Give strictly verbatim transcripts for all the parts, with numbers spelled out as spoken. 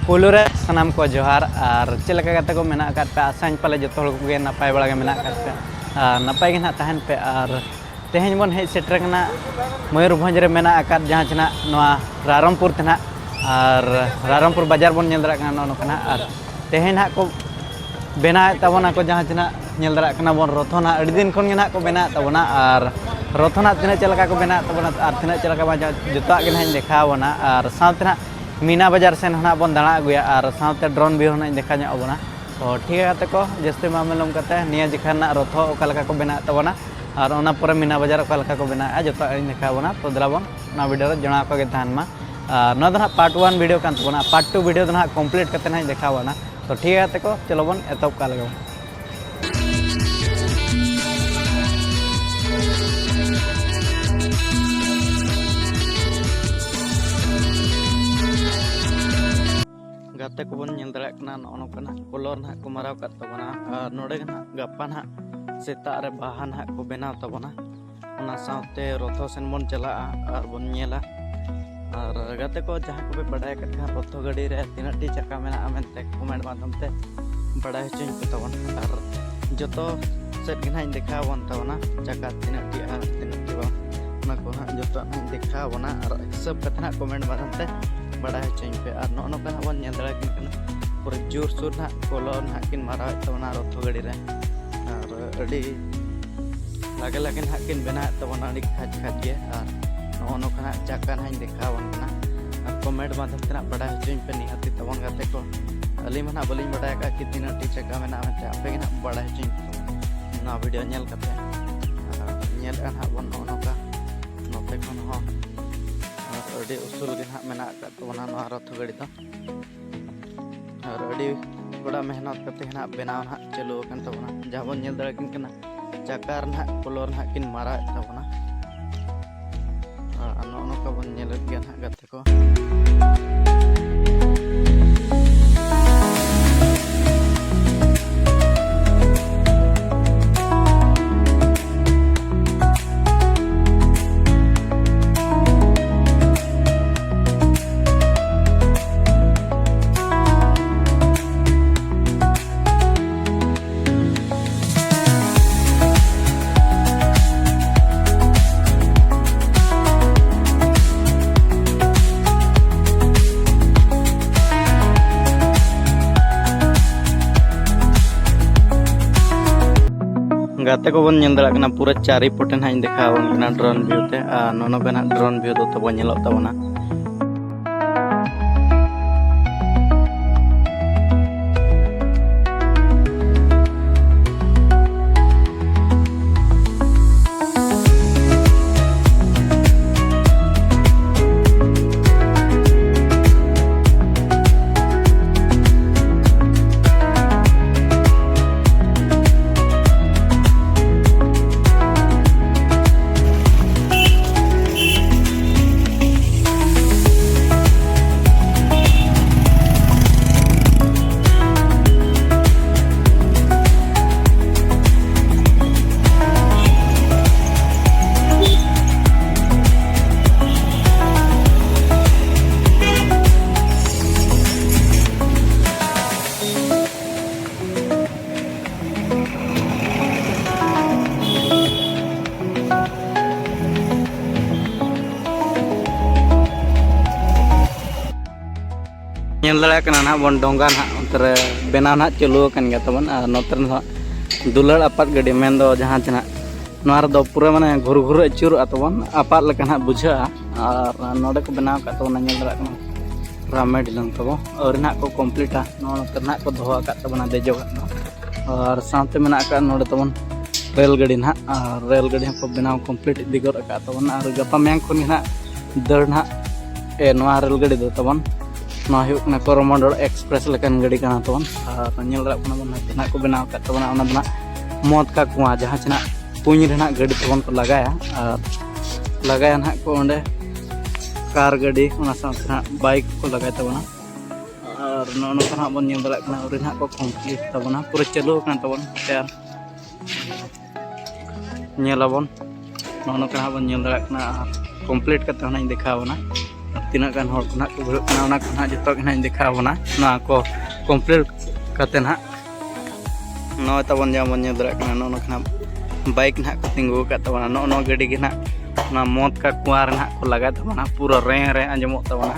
ᱯᱳᱭᱞᱳ ᱨᱮ ᱥᱟᱱᱟᱢ ᱠᱚ ᱡᱚᱦᱟᱨ᱾ ᱟᱨ ᱪᱮᱫ ᱞᱮᱠᱟ ᱜᱟᱛᱮ ᱠᱚ ᱢᱮᱱᱟᱜ ᱟᱠᱟᱫ ᱯᱮᱭᱟ? ᱟᱥᱟᱧ ᱯᱟᱞᱮ ᱡᱚᱛᱚ ᱦᱚᱲ ᱠᱚᱜᱮ ᱱᱟᱯᱟᱭ ᱵᱟᱲᱟ ᱜᱮ ᱢᱮᱱᱟᱜ ᱟᱠᱟᱫ ᱯᱮᱭᱟ, ᱟᱨ ᱱᱟᱯᱟᱭ ᱜᱮ ᱱᱟᱦᱟᱜ ᱛᱟᱦᱮᱱ ᱯᱮ᱾ ᱟᱨ ᱛᱮᱦᱮᱧ ᱵᱚᱱ ᱦᱮᱡ ᱥᱮᱴᱮᱨ ᱟᱠᱟᱱᱟ ᱢᱚᱭᱩᱨᱵᱷᱚᱸᱡᱽ ᱨᱮ ᱢᱮᱱᱟᱜ ᱟᱠᱟᱫ ᱡᱟᱦᱟᱸ ᱪᱮ ᱱᱟᱦᱟᱜ ᱱᱚᱣᱟ ᱨᱟᱭᱨᱚᱝᱯᱩᱨ ᱛᱮ ᱱᱟᱦᱟᱜ, ᱟᱨ ᱨᱟᱭᱨᱚᱝᱯᱩᱨ ᱵᱟᱡᱟᱨ ᱵᱚᱱ ᱧᱮᱞ ᱫᱟᱲᱮᱭᱟᱜ ᱠᱟᱱᱟ ᱱᱚᱜᱼᱚ ᱱᱚᱝᱠᱟ ᱱᱟᱦᱟᱜ᱾ ᱟᱨ ᱛᱮᱦᱮᱧ ᱱᱟᱦᱟᱜ ᱠᱚ ᱵᱮᱱᱟᱣᱮᱫ ᱛᱟᱵᱚᱱᱟ ᱠᱚ ᱡᱟᱦᱟᱸ ᱪᱮ ᱱᱟᱦᱟᱜ ᱧᱮᱞ ᱫᱟᱲᱮᱭᱟᱜ ᱠᱟᱱᱟ ᱵᱚᱱ ᱨᱚᱛᱷᱚ ᱱᱟᱦᱟᱜ ᱟᱹᱰᱤ ᱫᱤᱱ ᱠᱷᱚᱱ ᱜᱮ ᱱᱟᱦᱟᱜ ᱠᱚ ᱵᱮᱱᱟᱣᱮᱫ ᱛᱟᱵᱚᱱᱟ᱾ ᱟᱨ ᱨᱚᱛᱷᱚ ᱱᱟᱦᱟᱜ ᱛᱤᱱᱟᱹᱜ ᱪᱮᱫ ᱞᱮᱠᱟ ᱠᱚ ᱵᱮᱱᱟᱣᱮᱫ ᱛᱟᱵᱚᱱᱟ ᱟᱨ ᱛᱤᱱᱟᱹᱜ ᱪᱮᱫ ᱞᱮᱠᱟ ᱵᱟᱝ ᱡᱚᱛᱚᱣᱟᱜ ᱜᱮ ᱱᱟᱦᱟᱜ ᱤᱧ ᱫᱮᱠᱷᱟᱣ ᱟᱵᱚᱱᱟ᱾ ᱟᱨ ᱥᱟᱶᱛᱮ ᱱᱟᱦᱟᱜ ᱢᱤᱱᱟ ᱵᱟᱡᱟᱨ ᱥᱮᱱ ᱦᱚᱸ ᱱᱟᱦᱟᱜ ᱵᱚᱱ ᱫᱟᱬᱟ ᱟᱹᱜᱩᱭᱟ ᱟᱨ ᱥᱟᱶᱛᱮ drone view ᱦᱚᱸ ᱱᱟᱦᱟᱜ ᱤᱧ ᱫᱮᱠᱷᱟᱣ ᱧᱚᱜ ᱟᱵᱚᱱᱟ᱾ ᱛᱚ ᱴᱷᱤᱠ ᱜᱮᱭᱟ ᱜᱟᱛᱮ ᱠᱚ, ᱡᱟᱹᱥᱛᱤ ᱵᱟᱝ ᱵᱤᱞᱚᱢ ᱠᱟᱛᱮ ᱱᱤᱭᱟᱹ ᱡᱮᱠᱷᱟ ᱨᱮᱱᱟᱜ ᱨᱚᱛᱷᱚ ᱚᱠᱟ ᱞᱮᱠᱟ ᱠᱚ ᱵᱮᱱᱟᱣᱮᱫ ᱛᱟᱵᱚᱱᱟ ᱟᱨ ᱚᱱᱟ ᱯᱚᱨᱮ ᱢᱤᱱᱟ ᱵᱟᱡᱟᱨ ᱚᱠᱟ ᱞᱮᱠᱟ ᱠᱚ ᱵᱮᱱᱟᱣᱮᱫᱼᱟ ᱡᱚᱛᱚᱣᱟᱜ ᱤᱧ ᱫᱮᱠᱷᱟᱣ ᱟᱵᱚᱱᱟ᱾ ᱛᱚ ᱫᱮᱞᱟ ᱵᱚᱱ ᱚᱱᱟ video ᱨᱮ ᱡᱚᱲᱟᱣ ᱟᱠᱚ ᱜᱮ ᱛᱟᱦᱮᱱ ᱢᱟ᱾ ᱟᱨ ᱱᱚᱣᱟ ᱫᱚ ᱱᱟᱦᱟᱜ part one video ᱠᱟᱱ ᱛᱟᱵᱚᱱᱟ, part two video ᱫᱚ ᱱᱟᱦᱟᱜ complete ᱠᱟᱛᱮ ᱱᱟᱦᱟᱜ ᱤᱧ ᱫᱮᱠᱷᱟᱣ ᱟᱵᱚᱱᱟ᱾ ᱛᱚ ᱴᱷᱤᱠ ᱜᱮᱭᱟ ᱜᱟᱛᱮ ᱠᱚ, ᱪᱚᱞᱚ ᱵᱚᱱ ᱮᱛᱚᱦᱚᱵ ᱠᱟᱜ ᱞᱮᱜᱮ᱾ ᱜᱟᱛᱮ ᱠᱚᱵᱚᱱ ᱧᱮᱞ ᱫᱟᱲᱮᱭᱟᱜ ᱠᱟᱱᱟ, ᱱᱚᱜᱼᱚ ᱱᱚᱝᱠᱟᱱᱟᱜ colour ᱱᱟᱦᱟᱜ ᱠᱚ ᱢᱟᱨᱟᱣ ᱟᱠᱟᱫ ᱛᱟᱵᱚᱱᱟ᱾ ᱟᱨ ᱱᱚᱰᱮ ᱜᱮ ᱱᱟᱦᱟᱜ ᱜᱟᱯᱟ ᱱᱟᱦᱟᱜ ᱥᱮᱛᱟᱜ ᱨᱮ ᱵᱟᱦᱟ ᱱᱟᱦᱟᱜ ᱠᱚ ᱵᱮᱱᱟᱣ ᱛᱟᱵᱚᱱᱟ᱾ ᱚᱱᱟ ᱥᱟᱶᱛᱮ ᱨᱚᱛᱷᱚ ᱥᱮᱱ ᱵᱚᱱ ᱪᱟᱞᱟᱜᱼᱟ ᱟᱨ ᱵᱚᱱ ᱧᱮᱞᱟ᱾ ᱟᱨ ᱜᱟᱛᱮ ᱠᱚ, ᱡᱟᱦᱟᱸ ᱠᱚᱯᱮ ᱵᱟᱰᱟᱭ ᱟᱠᱟᱫ ᱠᱷᱟᱱ ᱨᱚᱛᱷᱚ ᱜᱟᱹᱰᱤ ᱨᱮ ᱛᱤᱱᱟᱹᱜ ᱴᱤ ᱪᱟᱠᱟ ᱢᱮᱱᱟᱜᱼᱟ ᱢᱮᱱᱛᱮ comment ᱢᱟᱫᱽᱫᱷᱚᱢ ᱛᱮ ᱵᱟᱰᱟᱭ ᱦᱚᱪᱚᱧ ᱯᱮ ᱛᱟᱵᱚᱱ᱾ ᱟᱨ ᱡᱚᱛᱚ ᱥᱮᱫ ᱜᱮ ᱱᱟᱦᱟᱜ ᱤᱧ ᱫᱮᱠᱷᱟᱣ ᱟᱵᱚᱱ ᱛᱟᱵᱚᱱᱟ, ᱪᱟᱠᱟ ᱛᱤᱱᱟᱹᱜ ᱴᱤ ᱟᱨ ᱛᱤᱱᱟᱹᱜ ᱴᱤ ᱵᱟᱝ, ᱚᱱᱟ ᱠᱚ ᱱᱟᱦᱟᱜ ᱡᱚᱛᱚᱣᱟᱜ ᱱᱟᱦᱟᱜ ᱤᱧ ᱫᱮᱠᱷᱟᱣ ᱟᱵᱚᱱᱟ᱾ ᱟᱨ ᱦᱤᱥᱟᱹᱵ ᱠᱟᱛᱮ ᱱᱟᱦᱟᱜ comment ᱢᱟᱫᱽᱫᱷᱚᱢ ᱛᱮ ᱵᱟᱰᱟᱭ ᱦᱚᱪᱚᱧ ᱯᱮ᱾ ᱟᱨ ᱱᱚᱜᱼᱚ ᱱᱚᱝᱠᱟ ᱱᱟᱦᱟᱜ ᱵᱚᱱ ᱧᱮᱞ ᱫᱟᱲᱮᱭᱟᱠᱤᱱ ᱠᱟᱱᱟ, ᱯᱩᱨᱟᱹ ᱡᱳᱨᱥᱳᱨ ᱱᱟᱦᱟᱜ colour ᱱᱟᱦᱟᱜ ᱠᱤᱱ ᱢᱟᱨᱟᱣᱮᱫ ᱛᱟᱵᱚᱱᱟ ᱨᱚᱛᱷᱚ ᱜᱟᱹᱰᱤ ᱨᱮ᱾ ᱟᱨ ᱟᱹᱰᱤ ᱞᱟᱜᱮ ᱞᱟᱜᱮ ᱱᱟᱦᱟᱜ ᱠᱤᱱ ᱵᱮᱱᱟᱣᱮᱫ ᱛᱟᱵᱚᱱᱟ, ᱟᱹᱰᱤ ᱠᱷᱟᱡ ᱠᱷᱟᱡ ᱜᱮ᱾ ᱟᱨ ᱱᱚᱜᱼᱚ ᱱᱚᱝᱠᱟ ᱱᱟᱦᱟᱜ ᱪᱟᱠᱟ ᱱᱟᱦᱟᱜ ᱤᱧ ᱫᱮᱠᱷᱟᱣ ᱟᱵᱚᱱ ᱠᱟᱱᱟ᱾ ᱟᱨ comment ᱢᱟᱫᱽᱫᱷᱚᱢ ᱛᱮ ᱱᱟᱦᱟᱜ ᱵᱟᱰᱟᱭ ᱦᱚᱪᱚᱧ ᱯᱮ ᱱᱤᱦᱟᱹᱛᱤ ᱛᱟᱵᱚᱱ ᱜᱟᱛᱮ ᱠᱚ᱾ ᱟᱹᱞᱤᱧ ᱢᱟ ᱱᱟᱦᱟᱜ ᱵᱟᱹᱞᱤᱧ ᱵᱟᱰᱟᱭ ᱟᱠᱟᱫ ᱠᱤ ᱛᱤᱱᱟᱹᱜ ᱴᱤ ᱪᱟᱠᱟ ᱢᱮᱱᱟᱜᱼᱟ ᱢᱮᱱᱛᱮ, ᱟᱯᱮ ᱜᱮ ᱱᱟᱦᱟᱜ ᱵᱟᱰᱟᱭ ᱦᱚᱪᱚᱧ ᱯᱮ ᱱᱚᱣᱟ video ᱧᱮᱞ ᱠᱟᱛᱮ᱾ ᱟᱨ ᱧᱮᱞᱮᱫᱼᱟ ᱱᱟᱦᱟᱜ ᱵᱚᱱ ᱱᱚᱜᱼᱚ ᱱᱚᱝᱠᱟ ᱱᱚᱛᱮ ᱠᱷᱚᱱ ᱦᱚᱸ᱾ ᱟᱨ ᱟᱹᱰᱤ ᱩᱥᱩᱞ ᱜᱮ ᱱᱟᱦᱟᱜ ᱢᱮᱱᱟᱜ ᱟᱠᱟᱫ ᱛᱟᱵᱚᱱᱟ ᱱᱚᱣᱟ ᱨᱚᱛᱷᱚ ᱜᱟᱹᱰᱤ ᱫᱚ᱾ ᱟᱨ ᱟᱹᱰᱤ ᱠᱚᱲᱟ ᱢᱮᱦᱱᱚᱛ ᱠᱟᱛᱮ ᱱᱟᱦᱟᱜ ᱵᱮᱱᱟᱣ ᱱᱟᱦᱟᱜ ᱪᱟᱹᱞᱩ ᱟᱠᱟᱱ ᱛᱟᱵᱚᱱᱟ᱾ ᱡᱟᱦᱟᱸ ᱵᱚᱱ ᱧᱮᱞ ᱫᱟᱲᱮᱭᱟᱜ ᱠᱟᱱᱟ, ᱪᱟᱠᱟ ᱨᱮ ᱱᱟᱦᱟᱜ colour ᱱᱟᱦᱟᱜ ᱠᱤᱱ ᱢᱟᱨᱟᱣᱮᱫ ᱛᱟᱵᱚᱱᱟ᱾ ᱟᱨ ᱱᱚᱜᱼᱚ ᱱᱚᱝᱠᱟ ᱵᱚᱱ ᱧᱮᱞᱮᱫ ᱜᱮᱭᱟ ᱱᱟᱦᱟᱜ ᱜᱟᱛᱮ ᱠᱚ᱾ ᱜᱟᱛᱮ ᱠᱚᱵᱚᱱ ᱧᱮᱞ ᱫᱟᱲᱮᱭᱟᱜ ᱠᱟᱱᱟ, ᱯᱩᱨᱟᱹ ᱪᱟᱨᱤ ᱯᱚᱴᱮ ᱱᱟᱦᱟᱜ ᱤᱧ ᱫᱮᱠᱷᱟᱣ ᱟᱵᱚᱱ ᱠᱟᱱᱟ drone view ᱛᱮ, ᱟᱨ ᱱᱚᱜᱼᱚ ᱱᱚᱝᱠᱟ ᱱᱟᱦᱟᱜ drone view ᱫᱚ ᱛᱟᱵᱚᱱ ᱧᱮᱞᱚᱜ ᱛᱟᱵᱚᱱᱟ᱾ ᱧᱮᱞ ᱫᱟᱲᱮᱭᱟᱜ ᱠᱟᱱᱟ ᱱᱟᱦᱟᱜ ᱵᱚᱱ ᱰᱚᱸᱜᱟ ᱱᱟᱦᱟᱜ ᱚᱱᱛᱮ ᱨᱮ ᱵᱮᱱᱟᱣ ᱱᱟᱦᱟᱜ ᱪᱟᱹᱞᱩ ᱟᱠᱟᱱ ᱜᱮᱭᱟ ᱛᱟᱵᱚᱱ᱾ ᱟᱨ ᱱᱚᱛᱮ ᱨᱮ ᱱᱟᱦᱟᱜ ᱫᱩᱞᱟᱹᱲ ᱟᱯᱟᱫ ᱜᱟᱹᱰᱤ, ᱢᱮᱱᱫᱚ ᱡᱟᱦᱟᱸ ᱪᱮ ᱱᱟᱦᱟᱜ ᱱᱚᱣᱟ ᱨᱮᱫᱚ ᱯᱩᱨᱟᱹ ᱢᱟᱱᱮ ᱜᱷᱩᱨ ᱜᱷᱩᱨ ᱟᱹᱪᱩᱨᱚᱜᱼᱟ ᱛᱟᱵᱚᱱ, ᱟᱯᱟᱫ ᱞᱮᱠᱟ ᱱᱟᱦᱟᱜ ᱵᱩᱡᱷᱟᱹᱜᱼᱟ᱾ ᱟᱨ ᱱᱚᱰᱮ ᱠᱚ ᱵᱮᱱᱟᱣ ᱟᱠᱟᱫ ᱛᱟᱵᱚᱱᱟ, ᱧᱮᱞ ᱫᱟᱲᱮᱭᱟᱜ ᱠᱟᱱᱟ ᱨᱟᱢᱮ ᱰᱷᱤᱞᱟᱹᱝ ᱛᱟᱵᱚ, ᱟᱹᱣᱨᱤ ᱱᱟᱦᱟᱜ ᱠᱚ ᱠᱚᱢᱯᱞᱤᱴᱟ᱾ ᱱᱚᱜᱼᱚ ᱱᱚᱛᱮ ᱱᱟᱦᱟᱜ ᱠᱚ ᱫᱚᱦᱚ ᱟᱠᱟᱫ ᱛᱟᱵᱚᱱᱟ ᱫᱮᱡᱚᱜᱟᱜ ᱫᱚ᱾ ᱟᱨ ᱥᱟᱶᱛᱮ ᱢᱮᱱᱟᱜ ᱟᱠᱟᱫ ᱱᱚᱰᱮ ᱛᱟᱵᱚᱱ ᱨᱮᱹᱞ ᱜᱟᱹᱰᱤ ᱱᱟᱦᱟᱜ, ᱟᱨ ᱨᱮᱹᱞ ᱜᱟᱹᱰᱤ ᱦᱚᱸᱠᱚ ᱵᱮᱱᱟᱣ ᱠᱚᱢᱯᱞᱤᱴ ᱤᱫᱤ ᱜᱚᱫ ᱟᱠᱟᱫ ᱛᱟᱵᱚᱱᱟ᱾ ᱟᱨ ᱜᱟᱯᱟ ᱢᱮᱭᱟᱝ ᱠᱷᱚᱱ ᱜᱮ ᱱᱟᱦᱟᱜ ᱫᱟᱹᱲ ᱱᱟᱦᱟᱜ, ᱮ, ᱱᱚᱣᱟ ᱨᱮᱹᱞ ᱜᱟᱹᱰᱤ ᱫᱚ ᱛᱟᱵᱚᱱ, ᱱᱚᱣᱟ ᱦᱩᱭᱩᱜ ᱠᱟᱱᱟ ᱠᱚᱨᱚᱢᱚᱱᱰᱚᱞ ᱮᱠᱥᱯᱨᱮᱥ ᱞᱮᱠᱟᱱ ᱜᱟᱹᱰᱤ ᱠᱟᱱᱟ ᱛᱟᱵᱚᱱ᱾ ᱟᱨ ᱧᱮᱞ ᱫᱟᱲᱮᱭᱟᱜ ᱠᱟᱱᱟ ᱵᱚᱱ, ᱱᱟᱦᱟᱜ ᱠᱚ ᱵᱮᱱᱟᱣ ᱟᱠᱟᱫ ᱛᱟᱵᱚᱱᱟ, ᱚᱱᱟ ᱫᱚ ᱱᱟᱦᱟᱜ ᱢᱚᱛ ᱠᱟ ᱠᱩᱣᱟ, ᱡᱟᱦᱟᱸ ᱪᱮ ᱱᱟᱦᱟᱜ ᱠᱩᱧ ᱨᱮ ᱱᱟᱦᱟᱜ ᱜᱟᱹᱰᱤ ᱛᱟᱵᱚᱱ ᱠᱚ ᱞᱟᱜᱟᱭᱟ᱾ ᱟᱨ ᱞᱟᱜᱟᱭᱟ ᱱᱟᱦᱟᱜ ᱠᱚ ᱚᱸᱰᱮ ᱠᱟᱨ ᱜᱟᱹᱰᱤ, ᱚᱱᱟ ᱥᱟᱶᱛᱮ ᱱᱟᱦᱟᱜ ᱵᱟᱭᱤᱠ ᱠᱚ ᱞᱟᱜᱟᱭ ᱛᱟᱵᱚᱱᱟ᱾ ᱟᱨ ᱱᱚᱜᱼᱚ ᱱᱚᱝᱠᱟ ᱱᱟᱦᱟᱜ ᱵᱚᱱ ᱧᱮᱞ ᱫᱟᱲᱮᱭᱟᱜ ᱠᱟᱱᱟ, ᱟᱹᱣᱨᱤ ᱱᱟᱦᱟᱜ ᱠᱚ ᱠᱚᱢᱯᱞᱤᱴ ᱛᱟᱵᱚᱱᱟ, ᱯᱩᱨᱟᱹ ᱪᱟᱹᱞᱩ ᱟᱠᱟᱱ ᱛᱟᱵᱚᱱ ᱛᱮᱭᱟᱨ᱾ ᱧᱮᱞ ᱟᱵᱚᱱ, ᱱᱚᱜᱼᱚ ᱱᱚᱝᱠᱟ ᱱᱟᱦᱟᱜ ᱵᱚᱱ ᱧᱮᱞ ᱫᱟᱲᱮᱭᱟᱜ ᱠᱟᱱᱟ᱾ ᱟᱨ ᱠᱚᱢᱯᱞᱤᱴ ᱠᱟᱛᱮ ᱦᱚᱸ ᱱᱟᱦᱟᱜ ᱤᱧ ᱫᱮᱠᱷᱟᱣ ᱟᱵᱚᱱᱟ, ᱟᱨ ᱛᱤᱱᱟᱹᱜ ᱜᱟᱱ ᱦᱚᱲ ᱠᱚ ᱱᱟᱦᱟᱜ ᱠᱚ ᱵᱷᱤᱲᱚᱜ ᱠᱟᱱᱟ, ᱚᱱᱟ ᱠᱚ ᱱᱟᱦᱟᱜ ᱡᱚᱛᱚ ᱜᱮ ᱱᱟᱦᱟᱜ ᱤᱧ ᱫᱮᱠᱷᱟᱣ ᱟᱵᱚᱱᱟ᱾ ᱱᱚᱣᱟ ᱠᱚ ᱠᱚᱢᱯᱞᱤᱴ ᱠᱟᱛᱮ ᱱᱟᱦᱟᱜ ᱱᱚᱜᱼᱚᱭ ᱛᱟᱵᱚᱱ ᱡᱟᱦᱟᱸ ᱵᱚᱱ ᱧᱮᱞ ᱫᱟᱲᱮᱭᱟᱜ ᱠᱟᱱᱟ, ᱱᱚᱜᱼᱚ ᱱᱚᱝᱠᱟ ᱱᱟᱦᱟᱜ ᱵᱟᱭᱤᱠ ᱱᱟᱦᱟᱜ ᱠᱚ ᱛᱤᱸᱜᱩ ᱟᱠᱟᱫ ᱛᱟᱵᱚᱱᱟ᱾ ᱱᱚᱜᱼᱚ ᱱᱚᱣᱟ ᱜᱟᱹᱰᱤ ᱜᱮ ᱱᱟᱦᱟᱜ ᱚᱱᱟ ᱢᱚᱛ ᱠᱟ ᱠᱩᱣᱟ ᱨᱮ ᱱᱟᱦᱟᱜ ᱠᱚ ᱞᱟᱜᱟᱭ ᱛᱟᱵᱚᱱᱟ, ᱯᱩᱨᱟᱹ ᱨᱮᱸ ᱨᱮᱸ ᱟᱸᱡᱚᱢᱚᱜ ᱛᱟᱵᱚᱱᱟ᱾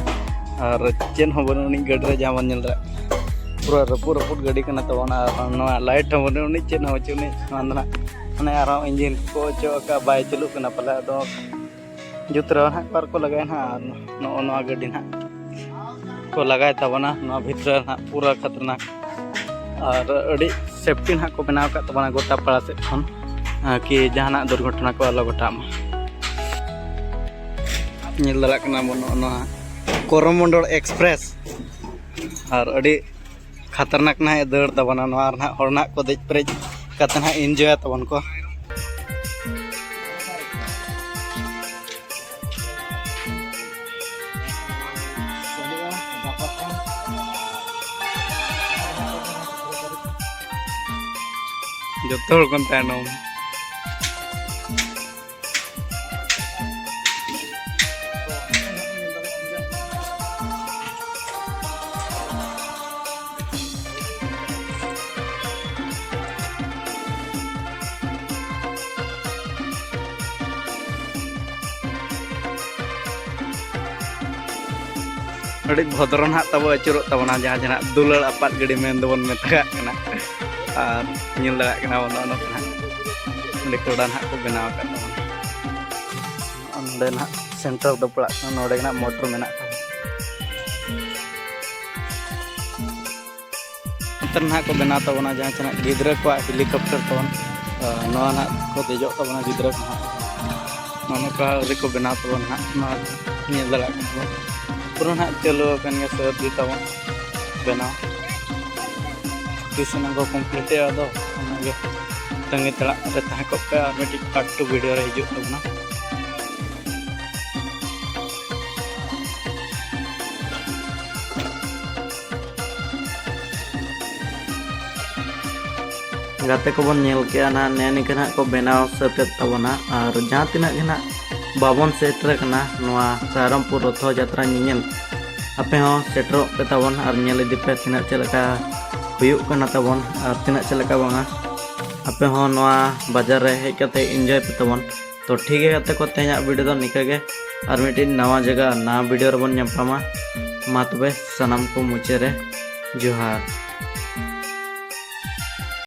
ᱟᱨ ᱪᱮᱫ ᱦᱚᱸ ᱵᱟᱹᱱᱩᱜ ᱟᱹᱱᱤᱡ ᱜᱟᱹᱰᱤ ᱨᱮ, ᱡᱟᱦᱟᱸ ᱵᱚᱱ ᱧᱮᱞ ᱫᱟᱲᱮᱭᱟᱜ ᱠᱟᱱᱟ᱾ ᱯᱩᱨᱟᱹ ᱨᱟᱹᱯᱩᱫ ᱨᱟᱹᱯᱩᱫ ᱜᱟᱹᱰᱤ ᱠᱟᱱᱟ ᱛᱟᱵᱚᱱ᱾ ᱟᱨ ᱱᱚᱣᱟ ᱞᱟᱭᱤᱴ ᱦᱚᱸ ᱵᱟᱹᱱᱩᱜ ᱟᱹᱱᱤᱡ, ᱪᱮᱫ ᱦᱚᱸ ᱵᱟᱹᱪᱩᱜ ᱟᱹᱱᱤᱡ᱾ ᱱᱚᱣᱟ ᱫᱚ ᱱᱟᱦᱟᱜ ᱢᱟᱱᱮ ᱟᱨᱦᱚᱸ ᱤᱧᱡᱤᱱ ᱠᱚᱠᱚ ᱚᱪᱚᱜ ᱟᱠᱟᱫ, ᱵᱟᱭ ᱪᱟᱹᱞᱩᱜ ᱠᱟᱱᱟ ᱯᱟᱞᱮ᱾ ᱟᱫᱚ ᱡᱩᱛ ᱨᱮ ᱱᱟᱦᱟᱜ ᱚᱠᱟ ᱨᱮᱠᱚ ᱞᱟᱜᱟᱭᱟ ᱱᱟᱦᱟᱜ, ᱟᱨ ᱱᱚᱜᱼᱚ ᱱᱚᱣᱟ ᱜᱟᱹᱰᱤ ᱱᱟᱦᱟᱜ ᱠᱚ ᱞᱟᱜᱟᱭ ᱛᱟᱵᱚᱱᱟ᱾ ᱱᱚᱣᱟ ᱵᱷᱤᱛᱨᱤ ᱨᱮ ᱱᱟᱦᱟᱜ ᱯᱩᱨᱟᱹ ᱠᱷᱟᱛᱨᱱᱟᱠ ᱟᱨ ᱟᱹᱰᱤ ᱥᱮᱯᱴᱤ ᱱᱟᱦᱟᱜ ᱠᱚ ᱵᱮᱱᱟᱣ ᱟᱠᱟᱫ ᱛᱟᱵᱚᱱᱟ ᱜᱚᱴᱟ ᱯᱟᱲᱟ ᱥᱮᱫ ᱠᱷᱚᱱ, ᱟᱨ ᱠᱤ ᱡᱟᱦᱟᱱᱟᱜ ᱫᱩᱨᱜᱷᱚᱴᱚᱱᱟ ᱠᱚ ᱟᱞᱚ ᱜᱷᱚᱴᱟᱜ ᱢᱟ᱾ ᱧᱮᱞ ᱫᱟᱲᱮᱭᱟᱜ ᱠᱟᱱᱟ ᱵᱚᱱ ᱱᱚᱜᱼᱚ ᱱᱚᱣᱟ ᱠᱚᱨᱚᱢᱚᱱᱰᱚᱞ ᱮᱠᱥᱯᱨᱮᱥ, ᱟᱨ ᱟᱹᱰᱤ ᱠᱷᱟᱛᱟᱨᱱᱟᱠ ᱱᱟᱦᱟᱜ ᱮ ᱫᱟᱹᱲ ᱛᱟᱵᱚᱱᱟ᱾ ᱱᱚᱣᱟ ᱨᱮ ᱱᱟᱦᱟᱜ ᱦᱚᱲ ᱱᱟᱦᱟᱜ ᱠᱚ ᱫᱮᱡ ᱯᱮᱨᱮᱡ ᱠᱟᱛᱮ ᱱᱟᱦᱟᱜ ᱤᱱᱡᱚᱭᱟ ᱛᱟᱵᱚᱱ ᱠᱚ᱾ ᱡᱚᱛᱚ ᱦᱚᱲ ᱠᱷᱚᱱ ᱛᱟᱭᱱᱚᱢ᱾ ᱟᱹᱰᱤ ᱵᱷᱚᱫᱨᱚ ᱱᱟᱦᱟᱜ ᱛᱟᱵᱚ ᱟᱹᱪᱩᱨᱚᱜ ᱛᱟᱵᱚᱱᱟ, ᱡᱟᱦᱟᱸ ᱡᱟᱦᱟᱸ ᱫᱩᱞᱟᱹᱲ ᱟᱯᱟᱛ ᱜᱟᱹᱰᱤ ᱢᱮᱱ ᱫᱚᱵᱚᱱ ᱢᱮᱛᱟᱜᱟᱜ ᱠᱟᱱᱟ᱾ ᱟᱨ ᱧᱮᱞ ᱫᱟᱲᱮᱭᱟᱜ ᱠᱟᱱᱟ ᱵᱚᱱ ᱱᱚᱜᱼᱚ ᱱᱚᱝᱠᱟ ᱱᱟᱦᱟᱜ ᱚᱸᱰᱮ ᱠᱚᱲᱟ ᱱᱟᱦᱟᱜ ᱠᱚ ᱵᱮᱱᱟᱣ ᱟᱠᱟᱫ ᱛᱟᱵᱚᱱᱟ᱾ ᱱᱚᱰᱮ ᱱᱟᱦᱟᱜ ᱥᱮᱱᱴᱟᱨ ᱫᱚ ᱯᱟᱲᱟᱜ ᱠᱟᱱᱟ, ᱱᱚᱰᱮ ᱜᱮ ᱱᱟᱦᱟᱜ ᱢᱚᱴᱚᱨ ᱢᱮᱱᱟᱜ ᱛᱟᱵᱚᱱᱟ᱾ ᱱᱚᱛᱮ ᱱᱟᱦᱟᱜ ᱠᱚ ᱵᱮᱱᱟᱣ ᱛᱟᱵᱚᱱᱟ ᱡᱟᱦᱟᱸ ᱛᱤᱱᱟᱹᱜ ᱜᱤᱫᱽᱨᱟᱹ ᱠᱚᱣᱟᱜ ᱦᱮᱞᱤᱠᱚᱯᱴᱟᱨ ᱛᱟᱵᱚᱱ, ᱱᱚᱣᱟ ᱱᱟᱦᱟᱜ ᱠᱚ ᱫᱮᱡᱚᱜ ᱛᱟᱵᱚᱱᱟ ᱜᱤᱫᱽᱨᱟᱹ ᱠᱚ ᱱᱟᱦᱟᱜ᱾ ᱱᱚᱜᱼᱚ ᱱᱚᱝᱠᱟ ᱟᱹᱣᱨᱤ ᱠᱚ ᱵᱮᱱᱟᱣ ᱛᱟᱵᱚᱱᱟ ᱱᱟᱦᱟᱜ, ᱱᱚᱣᱟ ᱧᱮᱞ ᱫᱟᱲᱮᱭᱟᱜ ᱠᱟᱱᱟ ᱵᱚᱱ᱾ ᱯᱩᱨᱟᱹ ᱱᱟᱦᱟᱜ ᱪᱟᱹᱞᱩ ᱟᱠᱟᱱ ᱜᱮᱭᱟ, ᱥᱟᱹᱛ ᱜᱮ ᱛᱟᱵᱚᱱ ᱵᱮᱱᱟᱣ᱾ ᱛᱤᱥ ᱚᱱᱟ ᱠᱚ ᱠᱚᱢᱯᱞᱤᱴᱚᱜᱼᱟ, ᱟᱫᱚ ᱚᱱᱟᱜᱮ ᱛᱟᱺᱜᱤ ᱛᱟᱲᱟᱜ ᱨᱮ ᱛᱟᱦᱮᱸ ᱠᱚᱜ ᱯᱮ, ᱟᱨ ᱢᱤᱫᱴᱤᱡ ᱯᱟᱨᱴ ᱴᱩ ᱵᱷᱤᱰᱤᱭᱳ ᱨᱮ ᱦᱤᱡᱩᱜ ᱛᱟᱵᱚᱱᱟ᱾ ᱜᱟᱛᱮ ᱠᱚᱵᱚᱱ ᱧᱮᱞ ᱠᱮᱜᱼᱟ ᱱᱟᱦᱟᱜ, ᱱᱮᱜᱼᱮ ᱱᱤᱝᱠᱟᱹ ᱱᱟᱦᱟᱜ ᱠᱚ ᱵᱮᱱᱟᱣ ᱥᱟᱹᱛ ᱮᱫ ᱛᱟᱵᱚᱱᱟ᱾ ᱟᱨ ᱡᱟᱦᱟᱸ ᱛᱤᱱᱟᱹᱜ ᱜᱮ ᱱᱟᱦᱟᱜ ᱵᱟᱵᱚᱱ ᱥᱮᱴᱮᱨ ᱟᱠᱟᱱᱟ ᱱᱚᱣᱟ ᱨᱟᱭᱨᱚᱝᱯᱩᱨ ᱨᱚᱛᱷᱚ ᱡᱟᱛᱨᱟ ᱧᱮᱧᱮᱞ, ᱟᱯᱮ ᱦᱚᱸ ᱥᱮᱴᱮᱨᱚᱜ ᱯᱮ ᱛᱟᱵᱚᱱ ᱟᱨ ᱧᱮᱞ ᱤᱫᱤ ᱯᱮ ᱛᱤᱱᱟᱹᱜ ᱪᱮᱫ ᱞᱮᱠᱟ ᱦᱩᱭᱩᱜ ᱠᱟᱱᱟ ᱛᱟᱵᱚᱱ ᱟᱨ ᱛᱤᱱᱟᱹᱜ ᱪᱮᱫ ᱞᱮᱠᱟ ᱵᱟᱝᱟ᱾ ᱟᱯᱮ ᱦᱚᱸ ᱱᱚᱣᱟ ᱵᱟᱡᱟᱨ ᱨᱮ ᱦᱮᱡ ᱠᱟᱛᱮ ᱤᱱᱡᱚᱭ ᱯᱮ ᱛᱟᱵᱚᱱ᱾ ᱛᱚ ᱴᱷᱤᱠ ᱜᱮᱭᱟ ᱜᱟᱛᱮ ᱠᱚ, ᱛᱮᱦᱮᱧᱟᱜ ᱵᱷᱤᱰᱤᱭᱳ ᱫᱚ ᱱᱤᱝᱠᱟᱹ ᱜᱮ᱾ ᱟᱨ ᱢᱤᱫᱴᱤᱡ ᱱᱟᱣᱟ ᱡᱟᱭᱜᱟ, ᱱᱟᱣᱟ ᱵᱷᱤᱰᱤᱭᱳ ᱨᱮᱵᱚᱱ ᱧᱟᱯᱟᱢᱟ᱾ ᱢᱟ ᱛᱚᱵᱮ ᱥᱟᱱᱟᱢ ᱠᱚ ᱢᱩᱪᱟᱹᱫ ᱨᱮ ᱡᱚᱦᱟᱨ᱾